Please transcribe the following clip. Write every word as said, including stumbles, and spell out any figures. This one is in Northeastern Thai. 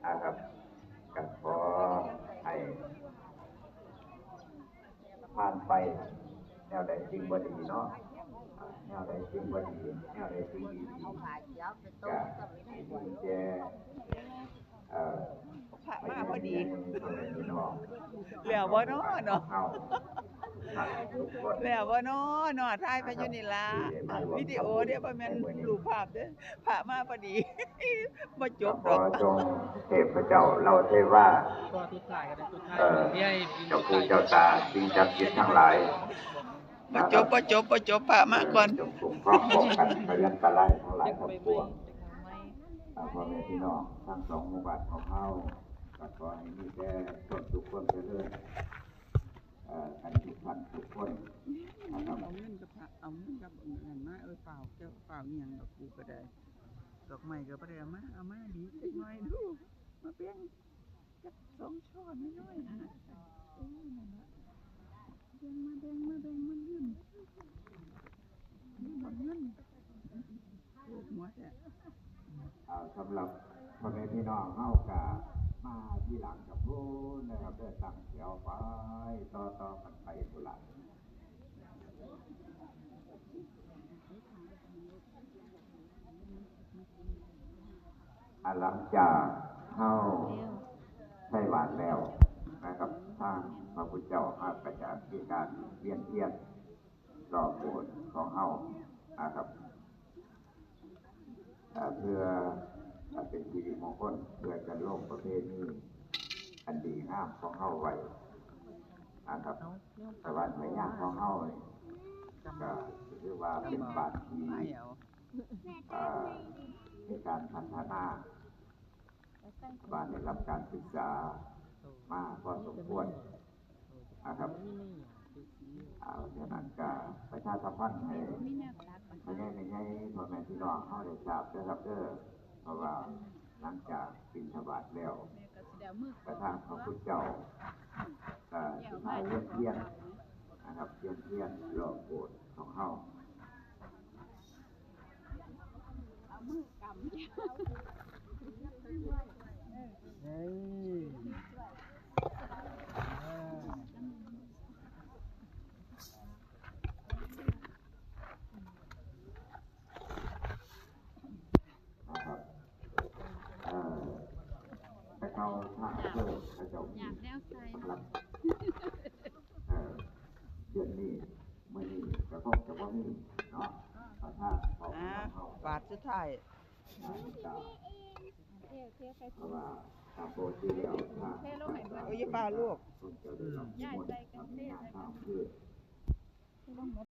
นะครับ ก็ขอให้ผ่านไป แนวใดสิ่งบ่ดีเนาะ อ่า แนวใดสิ่งบ่ดี แนวใดสิ่งดีๆ ก็ให้มีแต่ เอ่อ พระมาพอดี พ่อแม่พี่น้อง แล้วบ่น้อเนาะ เฮา ครับ ทุกคน แล้วบ่น้อเนาะ ถ่ายไปอยู่นี่ล่ะ นะครับ ที่ได้มาร่วม วิดีโอเด้อ บ่แม่น ทำบุญในมื้อนี้ รูปภาพเด้อ พระมาพอดี บ่จบดอก ขอจงเทพเจ้าเหล่าเทวา เอ่อ เจ้าปู่เจ้าตา สิ่งศักดิ์สิทธิ์ทั้งหลาย บ่จบ บ่จบ บ่จบ พระมาก่อน จงคุ้มครองป้องกันภัยอันตรายทั้งหลายทั้งปวง อ่า พ่อแม่พี่น้องทั้งสองหมู่บ้านของเฮา ก็ขอให้มีแต่ความสุขความเจริญ เอ่อ กันทุกท่านทุกคนนะครับ เอาเงินกับพระ เอาเงินกับอันนั้นมา เออ เปล่า เจ้าเปล่าอิหยังดอก กูก็ได้ ดอกไม้ก็บ่ได้เอามา เอามาดีจักหน่อยดู มาแบ่งจักสองช่อน้อยๆนะ เออ นั่นล่ะ แบ่งมา แบ่งมา แบ่งมา ลืม ลืมเอาเงิน ปวดหัวแท้ อ่า สำหรับพ่อแม่พี่น้องเฮากะมาทีหลังกับพู้นนะครับ ได้ตั้งแถวไป ต่อๆ กันไปพุ้นละ อ่า หลังจากเฮาใส่บาตรแล้วนะครับ ทางพระพุทธเจ้าเฮาก็จะมีการเวียนเทียนรอบโบสถ์ของเฮานะครับ อ่า เพื่อ อ่า เป็นสิริมงคล เพื่อจะลงประเพณีอันดีงามของเฮาไว้นะครับ แต่ว่าในย่างของเฮานี่ก็ถือว่าเป็นบ้านที่ อ่า มีการพัฒนา บ้านได้รับการศึกษามาพอสมควรนะครับ เอา ฉะนั้นก็ประชาสัมพันธ์ให้พ่อใหญ่แม่ใหญ่ พ่อแม่พี่น้องเฮาได้ทราบเด้อครับเด้อ เพราะว่าหลังจากบิณฑบาตแล้ว กระทั่งพระพุทธเจ้าก็สิพาเวียนเทียนนะครับ เวียนเทียนรอบโบสถ์ของเฮา เอามือกำ เฮ้ย อ่า นะครับ เอ่อ แต่เขา ถ้าอำเภอเขาเจ้ามี อยากแนวใส่ สำหรับ เอ่อ เดือนนี้ มื้อนี้ก็คงจะบ่มีเนาะ ประธานเขา อ่า เขา บาทสุดท้าย อ่า ก็ เพราะว่าตามปกติแล้ว ถ้า เอ้ย อย่าปาลูก เพิ่นจะได้รับนิมนต์ทำงานทางอำเภอ